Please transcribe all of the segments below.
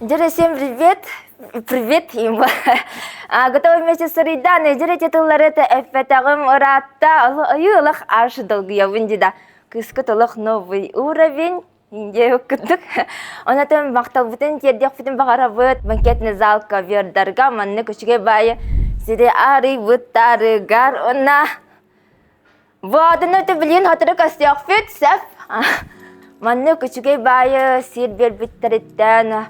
Дьэ, всем привет! Привет им. Готовы вместе с Рейданой. Дьэ, тыллары эппэтэҕим ыраатта. Айыы аш долгуйабын дии да. Кыыскыт олох новый уровень. Индия курдук. Онотон махталбытын тиэрдиэхпитин баҕарабыт. Банкетный зал ковёрдарга маннык үчүгэй баайы сири арыйбыттарыгар уонна Боодуну билин сотору көстүөхпүт сөп. Маннык үчүгэй баайы сир биэрбиттэриттэн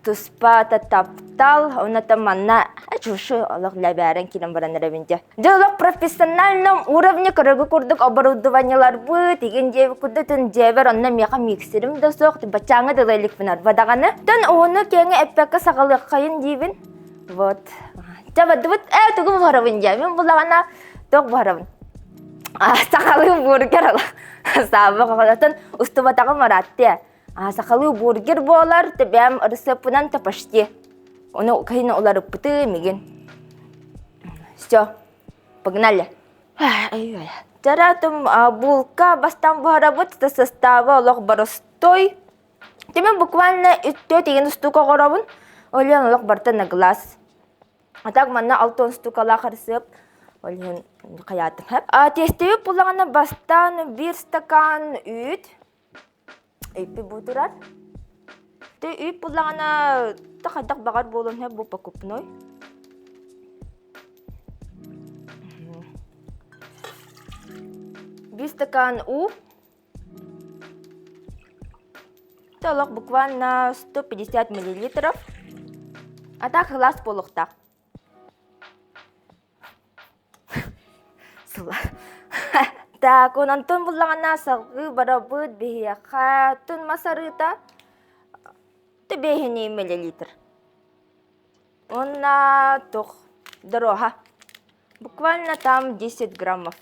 туспа таптал, онно манна чушу олох лэбээрэн киирэн баран эрэбин дьэ. Дьэ олох профессиональном уровне көрөгү курдук оборудованиеларбыт, игин диэби курдутун дьиэбэр онно миэхэ миксерим да суох, баччааҥҥа дылы иликпин арба даҕаны. Тон уһуну киэҥи эппэккэ саҕалыаххайын диибин. Вот. Дьэ бардыбыт, ээ тугу буһарабын дьэ, мин буллаҕына Туох буһарабын? Сахалыы бургер сааба хоҕотон устубатаҕым ырааттыа. Сахалыы бургер буолар, төбөм ырысыаппынан то почти. Ону кыһын уларыппыты мигин. Все, погнали. Таратым булка бастан буһарабыт, состава олох боростой. Тимин буквально үттө тигин устук оҕоробун. Олен олох барта на глаз. А так манна алтон штукалаах ырысыап ол иһин хайаатым хэп. Тиэстэбит буллаҕына бастаан биир стакан үүт үүппү бу турар. Тэ үүт буллаҕына та хайдах баҕар буолуон сөп бу покупной. Биир стакан уу Толох буквально 150 миллилитров. А так сылаас буолуохтаах. Так, онтон буллаҕына салгыы барабыт биһиэхэ тун мас арыыта түбэһини миллилитр. Уонна тух дороха. Буквально там 10 граммов.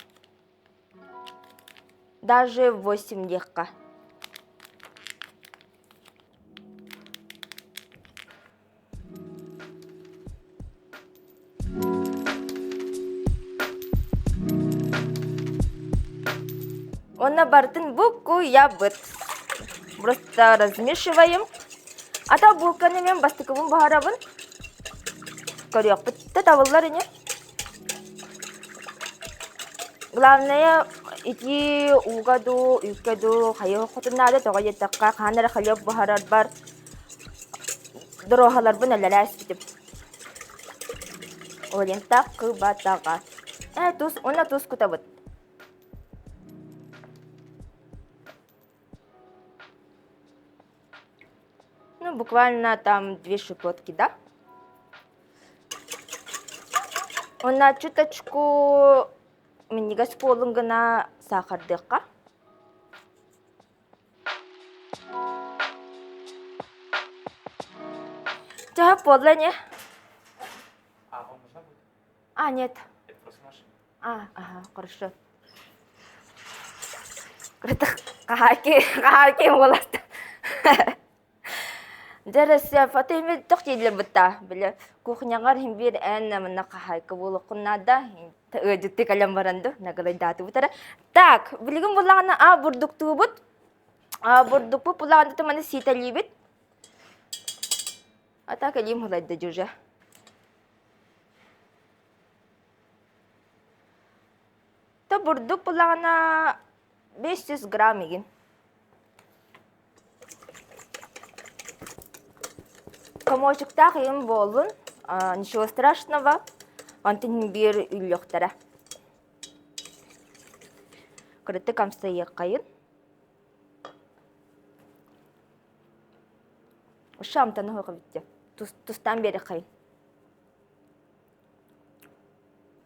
Даже 8 диэххэ. Уонна барытын буккуйабыт. Просто размешиваем. А то булканы мен бастакыбын буһарабын. Көрүөхпүт да табыллар ини. Главное ити ууга дуу, үүккэ дуу хайыы хотун наада тоҕо диэтэххэ хаһан эрэ хлеб буһарарбар доруоһаларбын өлөрө испитим. Олентах кыбатаҕа. Э, тус, уонна тус кутабыт. Ну, буквально там две щепотки, да? Уонна чуточку минньигэс буоллун гына саахардыахха. Төһө буолла ини? А, вам нужна будет? А, нет. Это просто наша. А, ага, хорошо. Хаһааки, хаһааки буоласта. Дьэ, фото тох дииллэр бытта. Били кухняҕар иһин биир эн манна хаһаайка буолуоххун наада. Ыалдьытты кэлэн баран ду нагалайдаатыбыт эрэ. Так, билигин буллаҕына а бурдуктуубут. А бурдукпут буллаҕына маны сиитэлиибит. А так илиим хулайда дьүжэ. То бурдук буллаҕына 500 грамм игин. Комочуктаах ыйым буоллун, ничего страшного, онтон биир үллүөхтэрэ. Кырытык амсайыаххайын. Уша амтаны хоҕо бүттэ. Тустаан биэрэххайын.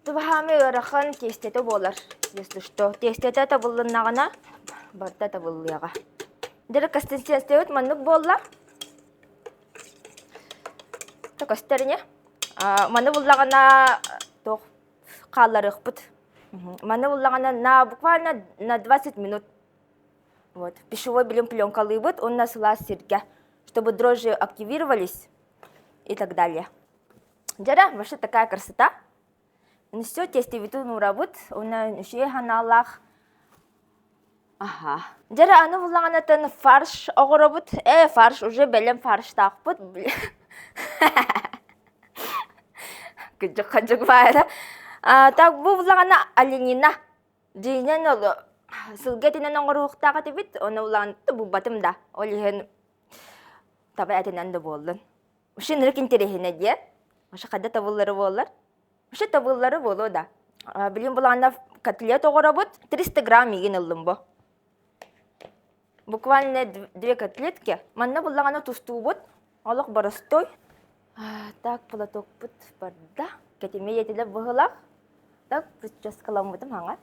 Тубаһаамы ыарахан тиэстэтэ буолар, если что. Тиэстэтэ табыллыннаҕына, барыта табыллыаҕа. Дьэ, консистенциябыт маннык буолла. Көстөр ини. Маны буллаҕына туох хаалларыахпыт. Маны буллаҕына на буквально на 20 минут. Вот. Пищевой билим пленкалыыбыт уонна сылаас сиргэ, чтобы дрожжи активировались и так далее. Дьэрэ, вообще такая красота. Ну все, тестибитин уурабыт, уонна үчүгэй санаалаах. Аха. Дьэрэ аны буллаҕынатын фарш оҕоробут. Э, фарш уже бэлэм фарштаахпыт. Кыдьык-хадьык баара. А, так бу буллаҕына оленина. Дьиҥинэн ол сылгы этинэн оҥоруохтаах этибит, ону улаан булбатым да. Ол иһин таба этинэн да буоллун. Вообще ынырык интэриэһинэ диэ. Вообще хайда табыллары буоллар. Вообще табыллары буолуо да. Билим булаанна котлет оҕоробут. 300 грамм миигин ыллым бу. Буквально две котлетки. Манна буллаҕына тустуубут. Олох боростой. Так, платокпут барда. Кэтимэ етилер быһылах. Так, прическаламмытым хаҥа.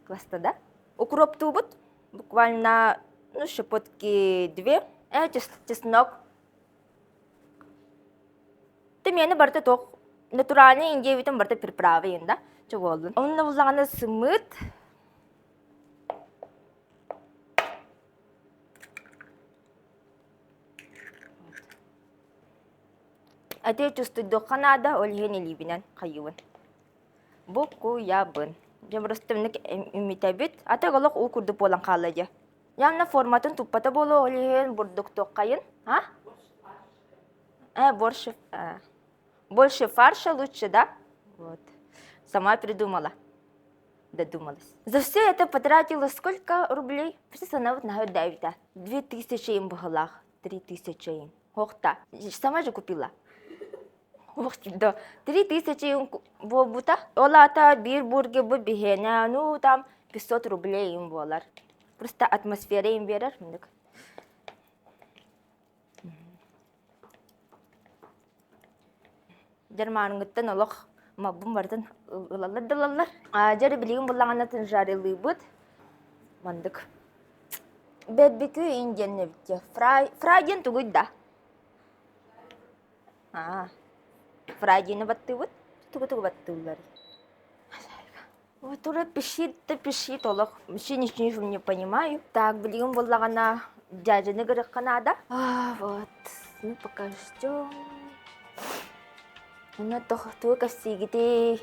Класста да. Укроптуубут. Буквально, ну, щепотки две. Э, чеснок. Ты мені барыта туох натуральный индиевитин барыта приправы да чоголлун. Онно буллаҕына сымыт. Ати чувствуйдуохха наада, ол иһин илиибинэн хайыыбын. Буккуйабын. Дьэ просто маннык имитэбит. Ата олох уу курдук буолан хаалла дьэ. Явно форматын туппата буолуо, ол иһин бурдуктуоххайын. А? Э, больше, э, больше фарша лучше, да? Вот. Сама придумала. Додумалась. За все это потратила сколько рублей? Почти санабыт наһаа үрдээбитэ. 2000 им быһылаах. 3000 им. Хохта. Сама же купила. Ох, да. 3000 им буолбута. Ол аата биир бургер бу биһиэнэ, ну там 500 рублей им буолар. Просто атмосфера им берер. Дьармааныгыттан олох малбын барытын ылаллар да ылаллар. Дьэ эрэ билигин буллаҕына тынжарылыыбыт. Мандык. Бэрбикү индиан эбит Фрай, фрай диэн тугуй да? Аа, фрай диэни баттыыбыт. Тугу-тугу баттыыллар? Вот уже пищит да пищит олох. Вообще ничего не понимаю. Так, билигин буллаҕына дьээдьэни гырыкка наада. А, вот, ну пока ждем. Уна тугу кэпсиигитий?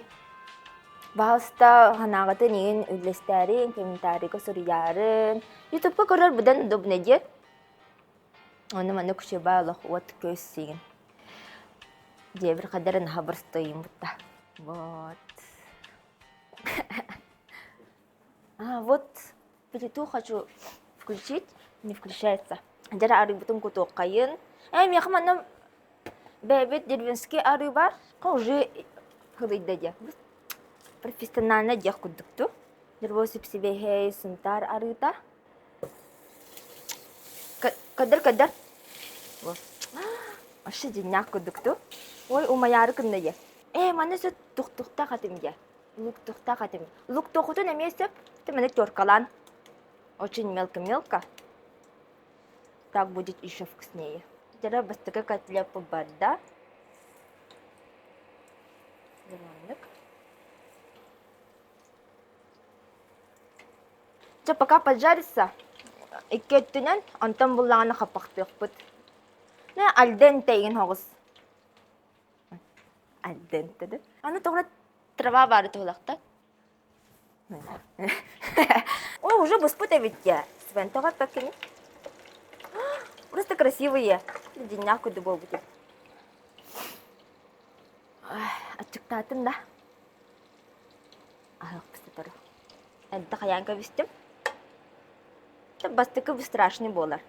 Баһаалыста санааҕытын иһин үллэстээрин, комментарийга суруйаарын. Ютубка көрөр быдан удобно диэн. Ону маннык үчүгэй олох уот көс сиигин. Дьиэбэр хайдах эрэ наһаа боростуойум бутта. Вот. А, вот плиту хочу включить, не включается. Дьэ арыйбытым кутуоххайын. Ээ, миэхэ манна бэйэбит деревенский арыы бар. Уже хылыйда диэ. Профессионально диэх курдукту. Нервоз сибэһэй Сунтаар арыыта. Көрдөр, көрдөр. Вообще дьиннээх курдукту. Ой, умайаары кынна диэ. Ээ, манна сөт тухтухтаах этим диэ. Луктухтаах этим. Луктуохутун эмиэ сөп. Ты маны теркалаан. Очень мелко-мелко. Так будет еще вкуснее. Дьара бастакы котлеппу барда. Маннык. Чэ, пока поджарится, икки өттүнэн, онтон буллаҕына хаппахтыахпыт. Нэ, альденте игин хоҕус. Альденте да. Аны тоҕо трава баары туһулахта. Ой, уже буспут эбит дьэ. Свен тоҕо эппэккиний? Просто красивые. Дьиннээх курдук буолбут. Аччыктаатым да. Аһыахпыт сотору. Эрдэ хайаан кэбистим. Бастакы страшный буолар.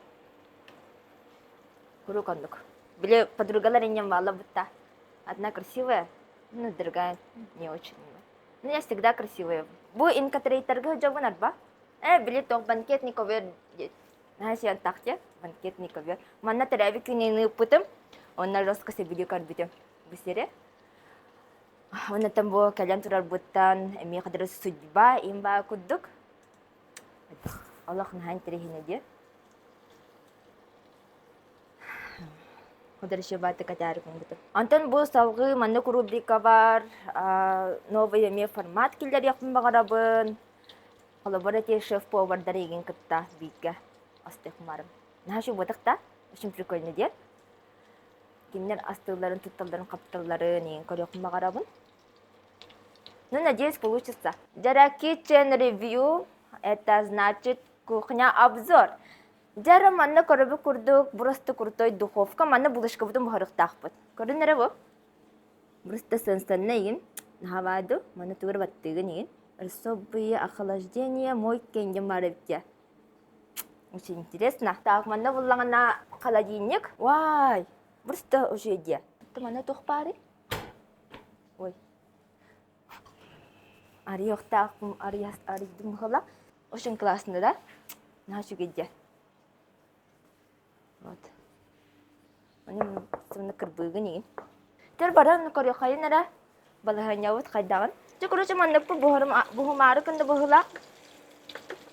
Куруук оннук. Били подругалар инньэн баалла бутта. Одна красивая, ну другая не очень. Ну я всегда красивая. Бу инкатрейтерга дьобун арба. Э, били тоқ банкетный ковер наһаа сиэн тахте банкетный ковер. Манна төрөөбүт күнүн ыыппытым. Онно жестко сөбүлүү көрбүтүм. Бу сири. Оннуттан бу кэлэн турарбыттан эмиэ кадыры судьба имба курдук. Олох наһаа интэриэһинэй диэн. Худоришеваты катаары күнгүтүм. Онтон бу салгыы маннык рубрика бар, новый эмиэ формат киллэриэхпин баҕарабын. Холобур эти шеф-повардар эйигин кытта бииргэ астыахмарым. Наһаа шубатах да, очень прикольно диэн. Кинилэр астыылларын, тутталларын, хапталларын эйигин көрүөхпүн баҕарабын. Ну, надеюсь, получится. Дьара Kitchen Review. Это значит кухня обзор. Дьэ манна көрөбүт курдук просто крутой духовка манна булочкабытын буһарыахтаахпыт. Көрүн эрэ бу. Просто сенсанна игин. Наһаваду, манна тугар баттыгын игин. Особые охлаждение мой кенген бар эбит Очень интересно. Так, манна буллаҕына холодильник. Вай, просто уже идея. Манна туох баарый? Ой. Арыйыахтаахпын арыйдым быһыла. Очень классно, да? Наһаа үчүгэй дьэ. Вот. Оны сымны кырбыыгын игин. Тэр баран көрүөххэйин эрэ балаһыанньабыт хайдаҕын. Дьэ, короче, маннык буһумаары кынды быһыылаах.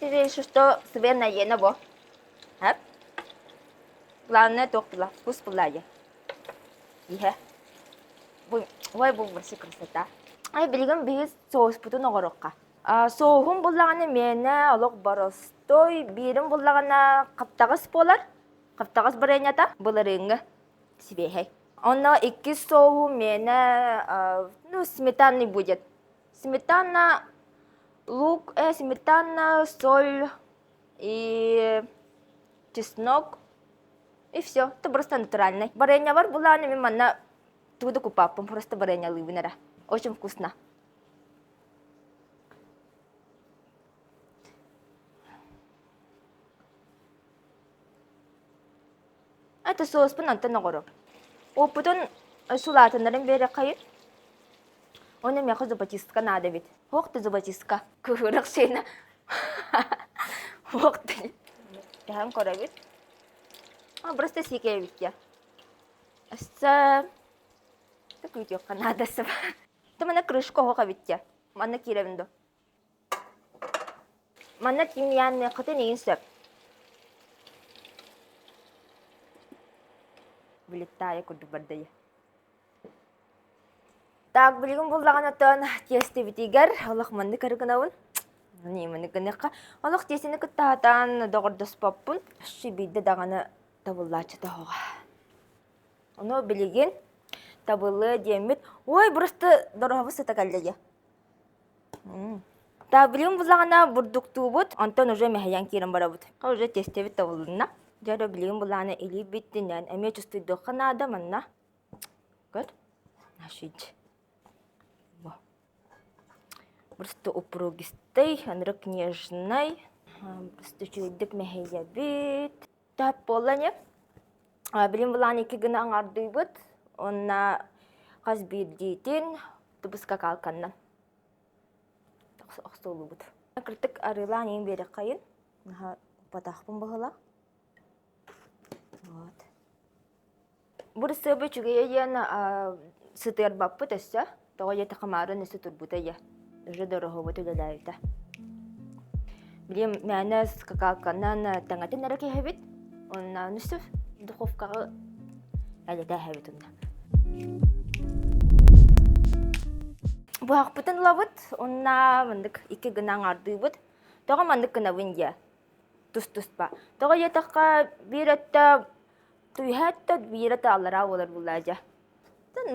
Тебе еще что свена ена бо. Хэп. Главное туох була, вкус була я. Иһэ. Бу, ой, бу вообще красота. Ай, билигин биһи соуспутун оҕоруохха. Соуһун буллаҕына миэнэ олох боростой, биирин буллаҕына хаптаҕас буолар. Хаптаҕас барыанньата былырыыҥҥы сибиэһэй. Онно иккис соуһу миэнэ ну, сметанный будет. Сметана, лук, сметана, соль и чеснок и все. Это просто натуральный. Барыанньабар булааны мин манна тугу да купаппын, просто барыанньалыыбын эрэ. Очень вкусно. Это соуспун онтон оҕору. Оппутун сулаатыннарын биэрэххайын. Оны миэхэ зубочистка наада эбит. Ох ты зубочистка. Кыһырах сена. Ох ты. Тэһэн көрөбүт. А, просто сиикэйэбит я. Өссө күүтүөххэ наада сыба. Манна крышка оһох эбит дьэ. Манна киирэбин дуо? Манна тимьянныаххытын иһин сөп. Вылетая курдук бардайа. Так, билигин буллаҕын отон тиэстибитигэр олох маннык арыгынабын. Маннык гыныахха. Олох тиэстини кытта сатаан доҕордоспоппун. Өссө биирдэ даҕаны табыллааччыта оһоҕо. Ону билигин табыллыа диэммит, ой, просто дороһобус сыта кэллэ дии. Таблин буллаҕына бурдуктуубут, онтон уже мэһэйэн киирэн барабыт. Уже тестэбит табылынна. Дьэ эрэ билигин буллаҕына илии биттинэн эмиэ чувствуйдуохха наада манна. Көр. Нашить. Просто упругистай, анырык нежный. Просто үчүгэйдик мэһэйэбит. Тап буолла ини. Билим былаан икки гына аҥардыыбыт. Уонна хас биирдиитин тубускакалканнан охсуулуубут. Кыртык арыылаан иин биэрэххэйин. Наһаа уппатахпын быһыла. Вот. Бу ырысыабы үчүгэйэ диэн сытыарбаппыт өссө. Тоҕо диэтэххэ маарын өссө турбута ийэ. Уже дороһуобут үлэлээбитэ. Билим мээнэ скакалканан таҥатын эрэ киһэбит. Онна өссө духовкаҕа элэтээһэбит онно. Быһахпытын ылабыт, онна маннык икки гына аҥаардыыбыт. Тоҕо маннык гынабын диэ? Тус-туспа. Тоҕо диэтэххэ биир өттө Түһээт да биирэ тааллараа буолар буллаа дьэ.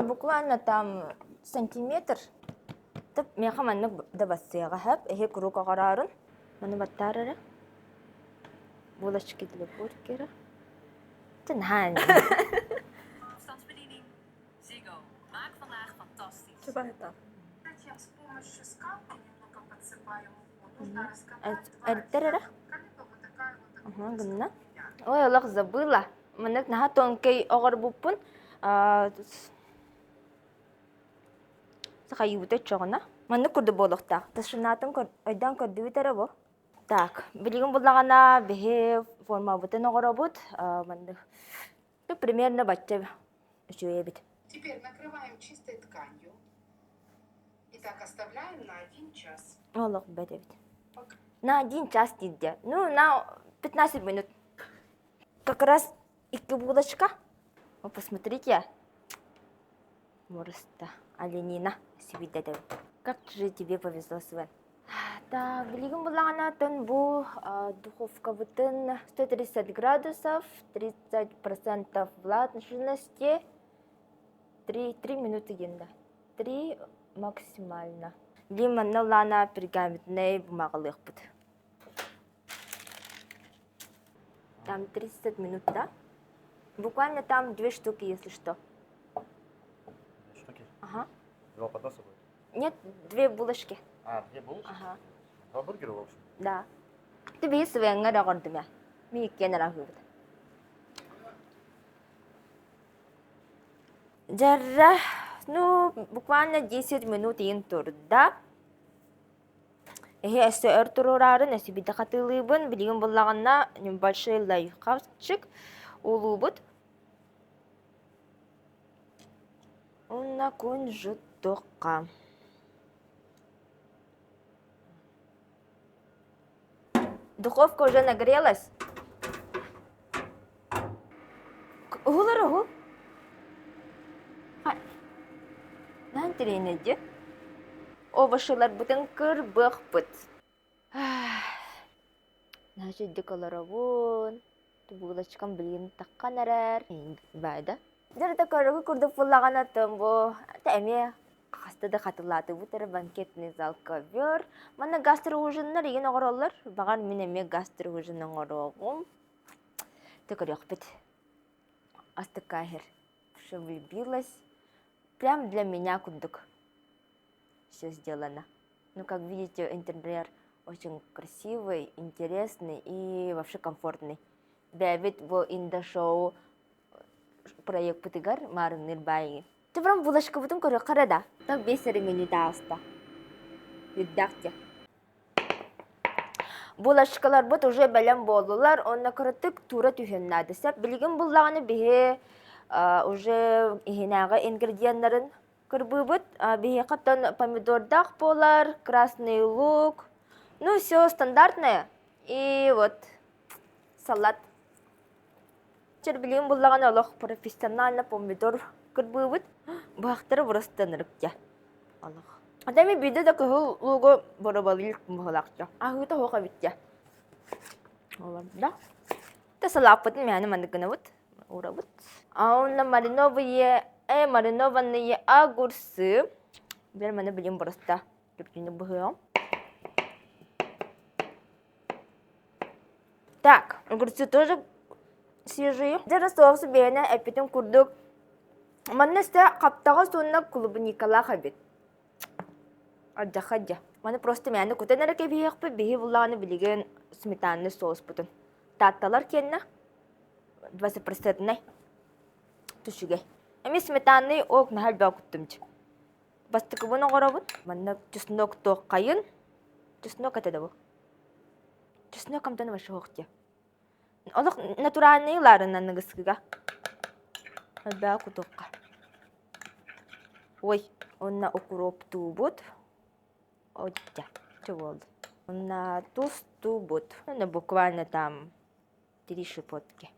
Буквально там сантиметр. Тып миэхэ маннык да бассыаҕа сөп. Эһи куруук оҕороорун. Маны баттаар эрэ. Булочки для бургера. Ты наһаа Afstandsbediening. Ziggo, maak vandaag fantastisch. Эрдэр эрэ. Гынна. Ой, олох забыла. Маннык наһаа тонкай оҕорбуппун. Сахайыбыта оччоҕуна. Маннык курдук буолуохтаах. Ташынаатын өйдөөн көрдүбүт эрэ бу. Так, билигин буллаҕына биһи формабытын оҕоробут. Маннык примерно бачча үчүгэй эбит. Теперь накрываем чистой тканью и так оставляем на один час. Олох бэт эбит. На один час диирдэ. Ну, на 15 минут. Как раз икки булочка. О, посмотрите. Морыста, оленина сибидедэбит. Как же тебе повезло, Свен. Так, билигин буллаҕына тон бу духовкабытын 130 градусов, 30% влажности, 3, 3 минуты генда. 3 максимально. Билигин манна улаана пергаментнай бумагалыахпыт. Там 30 минут, да? Буквально там две штуки, если что. Две штуки? Ага. Два подноса будет? Нет, две булочки. А, две булочки? Ага. Два бургера, в общем? Да. Ты бии сывыҥҥа эрэ оҥордум ээ. Мин иккиэн эрэ аһыыбыт. Дьэррэ, ну, буквально 10 минут иин турда. Эһи өссө өр туруораарын өссө биирдэ хатылыыбын. Билигин буллаҕына небольшой лайфхакчик улуубут. Уонна кунжутуха. Духовка уже нагрелась. Уһулар уһул. Наһаа интэриэһинэй дии. Овощиларбытын кырбыахпыт. Наһаа үчүгэйдик олоробун. Булочкам билигин таххан эрэр. Баайда. Дьэ да көрөгү курдук буллаҕына оттон бу эмиэ хаста да хатылаатыбыт эрэ банкетный зал ковер. Манна гастроужиннар игин оҥороллор. Баҕар мин эмиэ гастроужин оҥоруоҕум. Тэ көрүөхпүт. Астыкка иһэр. Что влюбилась. Прям для меня курдук все сделано. Ну, как видите, интерьер очень красивый, интересный и вообще комфортный. Бэбит бу Индо-шоу проекпытыгар маарынныыр баайы. Тыбрам булашкабытын көрүөххэ эрэ да. Так бес эрэ мүнүүтэ ааста. Үрдээх дьэ. Булашкаларбыт уже бэлэм буоллулар, онно кыратык тура түһүөн наада сөп. Билигин буллаҕына биһи уже иһинээҕи ингредиеннарын кырбыыбыт. Биһиэхэ оттон помидордаах буолар, красный лук, ну все стандартное. И вот салат. Чэрбилиин буллаҕына олох профессионально помидор кырбыыбыт. Быһахтары бырастанырык дьэ. Олох. Ата эми биирдэ да кыһыл лугу боробалыыр быһылаахча. Аһыыта суох эбит дьэ. Олордо. Та салааппытын мээнэ маннык гынабыт. Уурабыт. А онно мариновые, маринованные огурцы. Бер маны билим просто түртүнү быһыам. Так, огурцы тоже свежие. Дьэ, соусы бэйэнэ эппитин курдук манна өссө хаптаҕас уонна клубникалаах эбит. Алдьархай дьэ. Маны просто мээнэ кутан эрэ кэбиһиэхпит, биһи буллаҕына билигин сметанный соуспутун. Таатталар киэннэ 20-процентнай үчүгэй. Эмиэ сметанный ок наһаа элбэх куттум дьэ. Бастакыбын оҥоробун. Манна чеснок туоххайын. Чеснок этэ да бу. Чеснок амтана вообще суох дии. Олох натуральный ылаарынан аныгыскыга. Элбэҕи кутуохха. Ой, уонна укроптуубут. Одья, чэ буолла. Уонна тустуубут. Ну, буквально там три щепотки.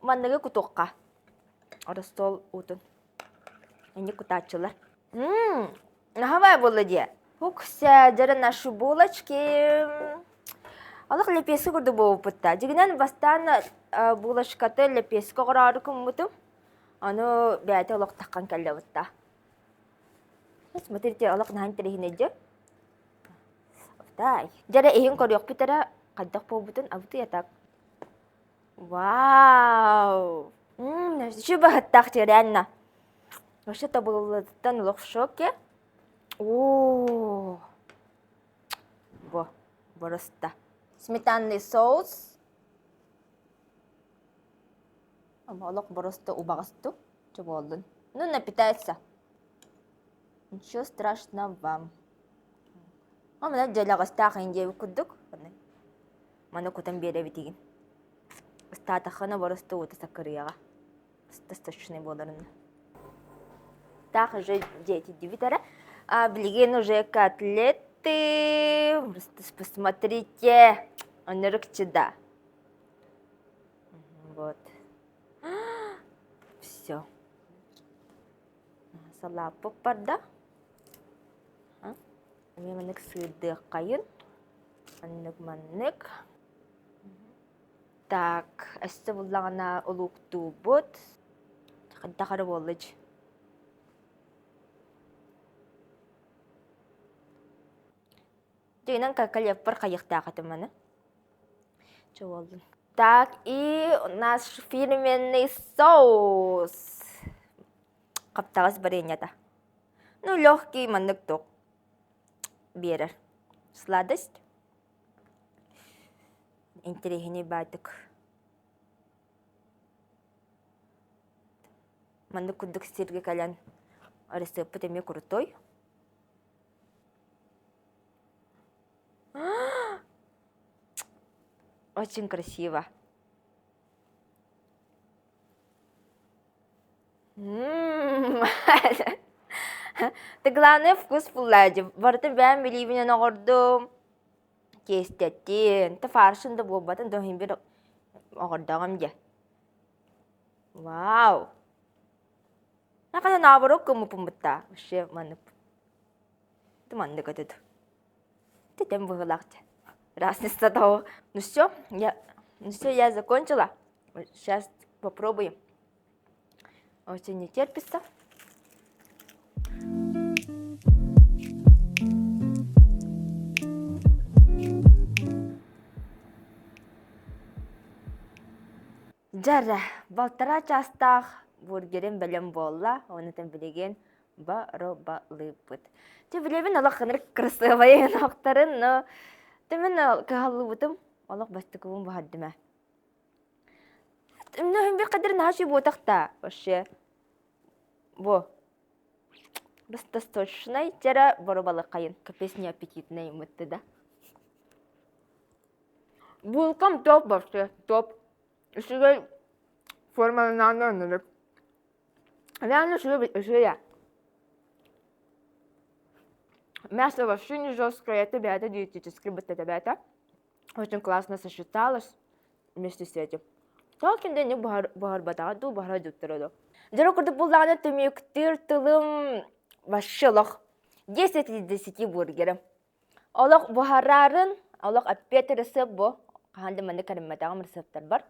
Манныгы кутуохха. Оростуол уутун. Инник кутааччылар. Мм, наһаа буолла дии. Укся, дьэ наши булочки. Олох лэпиэскэ курдук буолбуппут Дьигинэн бастаан булочкаты лэпиэскэ оҕороору гыммытым. Аны бэйэтэ олох таххан кэллэ бытта. Смотрите, олох наһаа интэриэһинэй Дай. Дьэ эрэ иһин көрүөхпүт эрэ хайдах буолбутун абытый так. Вау! Мм, баһыттаах реально. Вообще табыллыттан олох в шоке. О, Во, просто. Сметанный соус. Олох просто убаҕасту. Чэ буоллун. Ну, напитается. Ничего страшного. Мына дьэлэҕэстээх индиэбит курдук. Маны кутан биэрэбитигин. Ыстаатаххына боростуо уута саккырыйаҕа. Достаточный буоларын. Так уже дети дибит эрэ. А билигин уже котлеты. Посмотрите. Онорукчу да. Вот. Все. Салааппыт барда. Эмиэ маннык сыырдыаххайын. Маннык-маннык. Так, өссө буллаҕына улууктуубут. Хайдах эрэ буолла дии. Дьиҥинэн калеппар хайыахтаах этим маны. Чуолун. Так, и наш фирменный соус. Хаптаҕас вареньета. Ну, легкий маннык туох биэрэр. Сладость. Интэриэһинэй баайдык. Маннык курдук сиргэ кэлэн ырысыаппыт эмиэ крутой. Очень красиво. Ты главное вкус булла дии. Барытын бэйэм билиибинэн оҥордум. Тиэстэттин. Ты фаршын да буолбатын да иһин бир оҥордоҕум дии. Вау! Наха наоборот гыммыппын Вообще маннык. Ты маннык этит. Тетем быһыылаах Разница того. Ну все, я, ну все, я закончила. Сейчас попробуем. Очень не терпится. Дьэ, балтараа чаастаах бургерим бэлэм буолла, онутун билигин боробалыыбыт. Дьэ, билэбин олох ынырык кырасыабай ынахтарын, но мин кыһаллыбытым, олох бастакыбын буһардым ээ. Ну, бир кадыр наһаа буотах да, вообще. Бу. Достаточный тера боробалыкайын, капец не аппетитный мытты да. Булкам топ вообще, топ. Үчүгэй формаланаан оннук. Реально үчүгэй үчүгэй. Мясо вообще не жесткое, это бэйэтэ диетический бытта бэйэтэ. Очень классно сочеталось вместе с этим. Тоҕо кинини буһарбатаҕа дуу, буһара дьуттара дуу. Дьоро курдук буллаҕына түмүктүүр тылым вообще олох 10 из 10 бургерым. Олох буһарарын, олох эппиэт ырысыап бу. Хаһан да маннык көрүммэтэҕим ырысыаптарбар.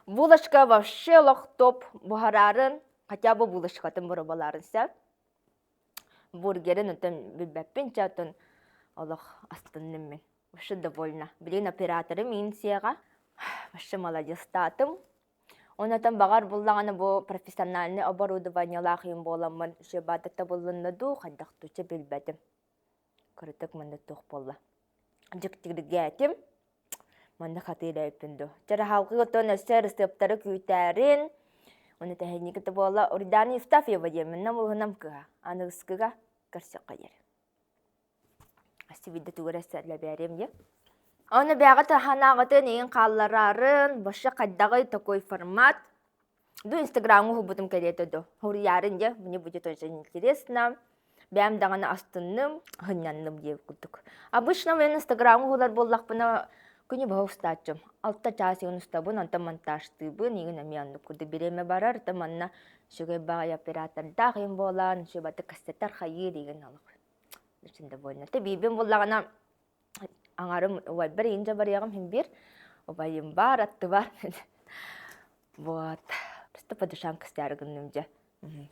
Булочка вообще олох топ буһарарын, хотя бы булочкатын боруобалаарын сөп. Бургерин оттон билбэппин, чэ оттон олох астынным мин. Вообще довольна. Билигин операторым Инсияҕа вообще молодецтаатым. Онтон баҕар буллаҕына бу профессиональнай оборудованиелаах юм буоламмын шебата табыллынна дуу, хайдах дуу чэ билбэтим. Кырытык манна туох буолла. Дьиктиргээтим. Манна хатыылаабыппын дуу. Чараһалгы оттон өссө ырысыаптары күүтээрин. Уонна тэһинньикитэ буолла Урдаана Евстафьева диэммин нам улуһунам кыһа. Аныгыскыга көрсөххө диэри. Сибидде тугу эрэ сэлэбээриэм диэ. Оны бэҕэ таһанааҕытын иин хаалларарын, вообще хайдаҕый такой формат. Ду инстаграмҥа уһулбутум кэриэтэ ду. Хоруйаарын дьэ, мне будет очень интересно. Бэйэм даҕаны астынным, һынньанным диэбит курдук. Обычно мен инстаграмҥа уһулар буоллахпына күнү быһа устааччым. Алта чаас иһин устабын, онтон монтажтыыбын, иигин эмиэ оннук курдук бириэмэ барар, то манна үчүгэй баҕайы оператордаах иһин буолан, үчүгэй кассетар хайыыр иигин олох Очень довольна. Ты биирбин буллаҕына аҥарым убайбар иин дьабарыаҕым иһин биир убайым баар аттыбар вот просто по душам костяр гынным дьэ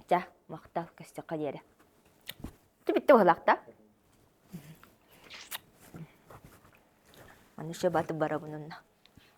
дьэ махтал көстөххө диэри ты бүтте быһылаах да Аны еще баты барабын онно.